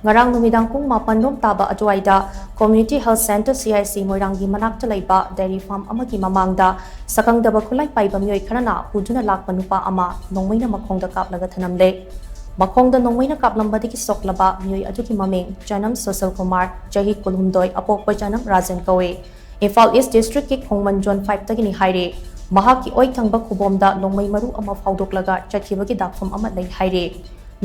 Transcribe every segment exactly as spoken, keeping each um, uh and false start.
ꯉꯔꯥꯡ ꯅꯨꯃꯤꯗꯥꯡ ꯄꯨꯡ ꯃꯥꯄꯟ ꯔꯣꯝ ꯇꯥꯕ ꯑꯗꯨꯋꯥꯏꯗ Community Health Centre, C H C, ꯃꯣꯏꯔꯥꯡꯒꯤ ꯃꯅꯥꯛꯇ ꯂꯩꯕ dairy farm ꯑꯃꯒꯤ ꯃꯃꯥꯡꯗ ꯁꯛꯈꯪꯗꯕ ꯈꯨꯠꯂꯥꯏ ꯄꯥꯏꯕ ꯃꯤꯑꯣꯏ ꯈꯔꯅ ꯄꯨꯗꯨꯅ ꯂꯥꯛꯄ ꯅꯨꯄꯥ ꯑꯃ ꯅꯣꯡꯃꯩꯅ ꯃꯈꯣꯡꯗ ꯀꯥꯞꯂꯒ ꯊꯅꯝꯂꯦ꯫ ꯃꯈꯣꯡꯗ ꯅꯣꯡꯃꯩꯅ ꯀꯥꯞꯂꯝꯕꯗꯒꯤ ꯁꯣꯛꯂꯕ ꯃꯤꯑꯣꯏ ꯑꯗꯨꯒꯤ ꯃꯃꯤꯡ ꯆꯅꯝ ꯁꯣꯁꯜ ꯀꯨꯃꯥꯔ, ꯆꯍꯤ ꯀꯨꯟꯍꯨꯝꯗꯣꯏ, ꯑꯄꯣꯛꯄ ꯆꯅꯝ ꯔꯥꯖꯦꯟ ꯀꯧꯏ꯫ ꯏꯝꯐꯥꯜ East District-ꯀꯤ ꯈꯣꯡꯃꯟ Zone five-ꯇꯒꯤꯅꯤ ꯍꯥꯏꯔꯦ꯫ ꯃꯍꯥꯛꯀꯤ ꯑꯣꯏ ꯊꯪꯕ ꯈꯨꯕꯣꯝꯗ ꯅꯣꯡꯃꯩ ꯃꯔꯨ ꯑꯃ ꯐꯥꯎꯗꯣꯛꯂꯒ ꯆꯠꯈꯤꯕꯒꯤ ꯗꯥꯛꯐꯝ ꯑꯃ ꯂꯩ ꯍꯥꯏꯔꯦ꯫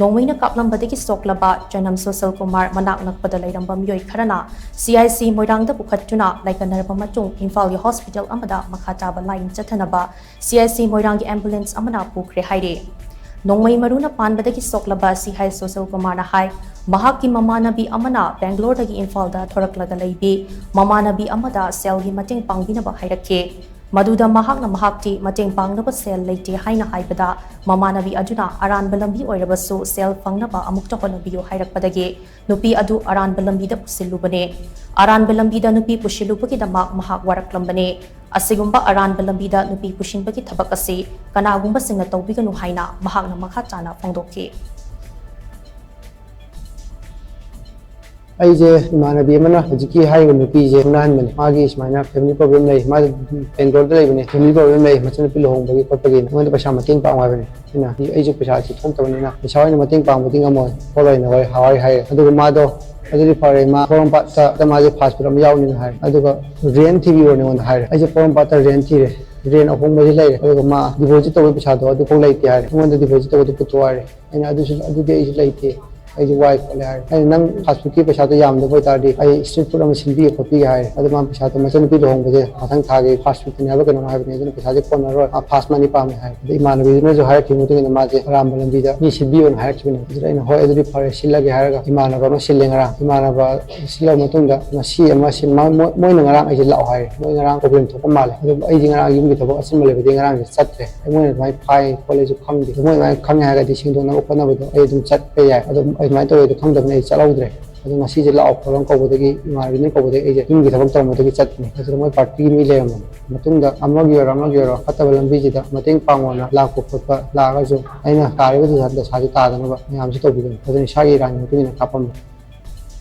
ꯅꯣꯡꯃꯩꯅ ꯀꯥꯞꯂꯝꯕꯗꯒꯤ ꯁꯣꯛꯂꯕ ꯆꯅꯝ ꯁꯣꯁꯜ ꯀꯨꯃꯥꯔ ꯃꯅꯥꯛ ꯅꯛꯄꯗ ꯂꯩꯔꯝꯕ ꯃꯤꯑꯣꯏ ꯈꯔꯅ C H C ꯃꯣꯏꯔꯥꯡꯗ ꯄꯨꯈꯠꯇꯨꯅ ꯂꯥꯏꯀꯠꯅꯔꯕ ꯃꯇꯨꯡ ꯏꯝꯐꯥꯜꯒꯤ hospital ꯑꯃꯗ ꯃꯈꯥ ꯇꯥꯕ ꯂꯥꯌꯦꯡ ꯆꯠꯊꯅꯕ C H C ꯃꯣꯏꯔꯥꯡꯒꯤ ambulance ꯑꯃꯅ ꯄꯨꯈ꯭ꯔꯦ ꯍꯥꯏꯔꯤ꯫ ꯅꯣꯡꯃꯩ ꯃꯔꯨꯅ ꯄꯥꯟꯕꯗꯒꯤ ꯁꯣꯛꯂꯕ ꯁꯤꯍꯥꯏ ꯁꯣꯁꯜ ꯀꯨꯃꯥꯔꯅ ꯍꯥꯏ, ꯃꯍꯥꯛꯀꯤ ꯃꯃꯥꯟꯅꯕꯤ ꯑꯃꯅ ꯕꯦꯡꯒ꯭ꯂꯣꯔꯗꯒꯤ ꯏꯝꯐꯥꯜꯗ ꯊꯣꯔꯛꯂꯒ ꯂꯩꯕꯤ꯫ ꯃꯃꯥꯟꯅꯕꯤ ꯑꯃꯗ ꯁꯦꯜꯒꯤ ꯃꯇꯦꯡ ꯄꯥꯡꯕꯤꯅꯕ ꯍꯥꯏꯔꯛꯈꯤ꯫ ꯃꯗꯨꯗ ꯃꯍꯥꯛꯅ ꯃꯍꯥꯛꯇꯤ ꯃꯇꯦꯡ ꯄꯥꯡꯅꯕ ꯁꯦꯜ ꯂꯩꯇꯦ ꯍꯥꯏꯅ ꯍꯥꯏꯕꯗ, ꯃꯃꯥꯟꯅꯕꯤ ꯑꯗꯨꯅ ꯑꯔꯥꯟꯕ ꯂꯝꯕꯤ ꯑꯣꯏꯔꯕꯁꯨ ꯁꯦꯜ ꯐꯪꯅꯕ ꯑꯃꯨꯛꯇ ꯍꯣꯠꯅꯕꯤꯌꯨ ꯍꯥꯏꯔꯛꯄꯗꯒꯤ ꯅꯨꯄꯤ ꯑꯗꯨ ꯑꯔꯥꯟꯕ ꯂꯝꯕꯤꯗ ꯄꯨꯁꯤꯜꯂꯨꯕꯅꯦ꯫ ꯑꯔꯥꯟꯕ ꯂꯝꯕꯤꯗ ꯅꯨꯄꯤ ꯄꯨꯁꯤꯜꯂꯨꯕꯒꯤꯗꯃꯛ ꯃꯍꯥꯛ ꯋꯥꯔꯛꯂꯝꯕꯅꯦ꯫ ꯑꯁꯤꯒꯨꯝꯕ ꯑꯔꯥꯟꯕ ꯂꯝꯕꯤꯗ ꯅꯨꯄꯤ ꯄꯨꯁꯤꯟꯕꯒꯤ ꯊꯕꯛ ꯑꯁꯤ ꯀꯅꯥꯒꯨꯝꯕꯁꯤꯡꯅ ꯇꯧꯕꯤꯒꯅꯨ ꯍꯥꯏꯅ ꯃꯍꯥꯛꯅ ꯃꯈꯥ ꯇꯥꯅ ꯐꯣꯡꯗꯣꯛꯈꯤ꯫ ꯑꯩꯁꯦ ꯏꯃꯥꯟꯅꯕꯤ ꯑꯃꯅ ꯍꯧꯖꯤꯛꯀꯤ ꯍꯥꯏꯔꯤꯕ ꯅꯨꯄꯤꯁꯦ ꯈꯪꯅꯍꯟꯕꯅꯦ꯫ ꯃꯥꯒꯤ ꯁꯨꯃꯥꯏꯅ family problem ꯂꯩ, ꯃꯥꯁꯦ ꯕꯦꯡꯒ꯭ꯂꯣꯔꯗ ꯂꯩꯕꯅꯦ, family problem ꯂꯩ, ꯃꯆꯟꯅꯨꯄꯤ ꯂꯨꯍꯣꯡꯕꯒꯤ ꯈꯣꯠꯄꯒꯤ, ꯑꯩꯉꯣꯟꯗ ꯄꯩꯁꯥ ꯃꯇꯦꯡ ꯄꯥꯡꯉꯨ ꯍꯥꯏꯕꯅꯦ꯫ ꯑꯩꯅ, "ꯑꯩꯁꯨ ꯄꯩꯁꯥꯁꯤ ꯊꯣꯛꯇꯕꯅꯤꯅ ꯄꯩꯁꯥ ꯑꯣꯏꯅ ꯃꯇꯦꯡ ꯄꯥꯡꯕꯗꯤ ꯉꯝꯃꯣꯏ ꯈꯣꯠꯂꯣꯏꯅ" ꯋꯥꯔꯤ ꯍꯋꯥꯏ ꯍꯥꯏꯔꯦ꯫ ꯑꯗꯨꯒ ꯃꯥꯗꯣ, "ꯑꯗꯨꯗꯤ ꯐꯔꯦ, ꯃꯥ ꯄꯣꯔꯣꯝꯄꯥꯠꯇ ꯃꯥꯁꯦ fast food ꯑꯃ ꯌꯥꯎꯅꯤꯅ" ꯍꯥꯏꯔꯦ꯫ ꯑꯗꯨꯒ rent ꯊꯤꯕꯤꯌꯣꯅ ꯑꯩꯉꯣꯟꯗ ꯍꯥꯏꯔꯦ꯫ ꯑꯩꯁꯦ ꯄꯣꯔꯣꯝꯄꯥꯠꯇ rent ꯊꯤꯔꯦ꯫ Rent ꯑꯍꯣꯡꯕꯁꯤ ꯂꯩꯔꯦ꯫ ꯑꯗꯨꯒ ꯃꯥ deposit ꯇꯧꯕꯒꯤ ꯄꯩꯁꯥꯗꯣ ꯑꯗꯨꯐꯥꯎ ꯂꯩꯇꯦ ꯍꯥꯏꯔꯦ꯫ ꯑꯩꯉꯣꯟꯗ deposit ꯇꯧꯕꯗꯣ ꯄꯨꯊꯣꯛꯑꯣ ꯍꯥꯏꯔꯦ꯫ ꯑꯩꯅ, "ꯑꯗꯨꯁꯨ, ꯑꯗꯨꯗꯤ ꯑꯩꯁꯨ ꯂꯩꯇꯦ, ꯑꯩꯁꯨ ꯋꯥꯏ ꯈꯣꯠꯂꯦ" ꯍꯥꯏꯔꯦ꯫ ꯑꯩꯅ, "ꯅꯪ fast foodꯀꯤ ꯄꯩꯁꯥꯗꯣ ꯌꯥꯝꯗꯕ ꯑꯣꯏꯇꯥꯔꯗꯤ ꯑꯩ street food ꯑꯃ ꯁꯤꯟꯕꯤꯒꯦ ꯈꯣꯠꯄꯤꯒꯦ" ꯍꯥꯏꯔꯦ꯫ ꯑꯗꯣ ꯃꯥ ꯄꯩꯁꯥꯗꯣ ꯃꯆꯟꯅꯨꯄꯤ ꯂꯨꯍꯣꯡꯕꯁꯦ ꯃꯊꯪ ꯊꯥꯒꯤ fast foodꯇꯅꯤ ꯍꯥꯏꯕ ꯀꯩꯅꯣꯝ ꯍꯥꯏꯕꯅꯦ, ꯑꯗꯨꯅ ꯄꯩꯁꯥꯁꯦ ꯀꯣꯟꯅꯔꯣꯏ, ꯃꯥ fast money ꯄꯥꯝꯃꯦ ꯍꯥꯏꯔꯦ꯫ ꯑꯗꯣ ꯏꯃꯥꯟꯅꯕꯤꯗꯨꯅꯁꯨ ꯍꯥꯏꯔꯛꯈꯤꯕ ꯃꯇꯨꯡ ꯏꯟꯅ ꯃꯥꯁꯦ ꯑꯔꯥꯟꯕ ꯂꯝꯕꯤꯗ ꯃꯤ ꯁꯤꯟꯕꯤꯌꯣꯅ ꯍꯥꯏꯔꯛꯈꯤꯕꯅꯦ꯫ ꯑꯗꯨꯗ ꯑꯩꯅ, "ꯍꯣꯏ, ꯑꯗꯨꯗꯤ ꯐꯔꯦ, ꯁꯤꯜꯂꯒꯦ" ꯍꯥꯏꯔꯒ ꯏꯃꯥꯟꯅꯕ ꯑꯃ ꯁꯤꯜꯂꯦ ꯉꯔꯥꯡ꯫ ꯏꯃꯥꯟꯅꯕ ꯁꯤꯜꯂꯕ ꯃꯇꯨꯡꯗ ꯉꯁꯤ ꯑꯃ ꯁꯤꯟ-, ꯃ-, ꯃꯣꯏ-, ꯃꯣꯏꯅ ꯉꯔꯥꯡ ꯑꯩꯁꯦ ꯂꯥꯛꯑꯣ ꯍꯥꯏꯔꯦ꯫ ꯃꯣꯏ ꯉꯔꯥꯡ problem ꯊꯣꯛꯄ ꯃꯥꯜꯂꯦ꯫ ꯑꯗꯨ ꯑꯩꯗꯤ ꯉꯔꯥꯡ ꯌꯨꯝꯒꯤ ꯊꯕꯛ ꯑꯆꯤꯟꯕ ꯂꯩꯕꯗꯒꯤ ꯉꯔꯥꯡꯁꯦ ꯆꯠꯇ꯭ꯔꯦ꯫ ꯃꯣꯏꯅ ꯑꯗꯨꯃꯥꯏꯅ ꯐꯥꯏ ꯈꯣꯠꯂꯦꯁꯨ ꯈꯪꯗꯦ꯫ ꯃꯣꯏ ꯑꯗꯨꯃꯥꯏꯅ ꯈꯪꯉꯦ ꯍꯥꯏꯔꯒꯗꯤ ꯁꯦꯡꯗꯣꯛꯅꯕ ꯈꯣꯠꯅꯕꯗꯣ ꯑꯩ ꯑꯗꯨꯝ ꯆꯠꯄ ꯌꯥꯏ꯫ ꯑꯗꯣ ꯑꯗꯨꯃꯥꯏꯅ ꯇꯧꯋꯦꯗꯣ ꯈꯪꯗꯕꯅꯤꯅ ꯑꯩ ꯆꯠꯍꯧꯗ꯭ꯔꯦ꯫ ꯑꯗꯨ ꯉꯁꯤꯁꯦ ꯂꯥꯛꯑꯣ ꯈꯣꯠꯂꯣ ꯀꯧꯕꯗꯒꯤ, ꯏꯃꯥꯟꯅꯕꯤꯅ ꯀꯧꯕꯗꯒꯤ ꯑꯩꯁꯦ ꯌꯨꯝꯒꯤ ꯊꯕꯛ ꯇꯧꯔꯝꯕꯗꯒꯤ ꯆꯠꯄꯅꯦ꯫ ꯑꯗꯨꯗ ꯃꯣꯏ ꯄꯥꯔꯇꯤꯒꯤ ꯃꯤ ꯂꯩꯔꯝꯕꯅꯦ꯫ ꯃꯇꯨꯡꯗ ꯑꯃꯒꯤ ꯑꯣꯏꯔꯣ ꯑꯃꯒꯤ ꯑꯣꯏꯔꯣ ꯐꯠꯇꯕ ꯂꯝꯕꯤꯁꯤꯗ ꯃꯇꯦꯡ ꯄꯥꯡꯉꯣꯅ ꯂꯥꯛꯄ ꯈꯣꯠꯄ ꯂꯥꯛꯑꯒꯁꯨ ꯑꯩꯅ ꯇꯥꯔꯤꯕ ꯗꯁꯥ, ꯗꯁꯥꯁꯤ ꯇꯥꯗꯅꯕ ꯃꯌꯥꯝꯁꯤ ꯇꯧꯕꯤꯒꯅꯤ꯫ ꯑꯗꯨꯅ ꯏꯁꯥꯒꯤ ꯏꯔꯥꯟꯒꯤ ꯃꯇꯨꯡ ꯏꯟꯅ ꯀꯥꯞꯄꯝꯕꯅꯤ꯫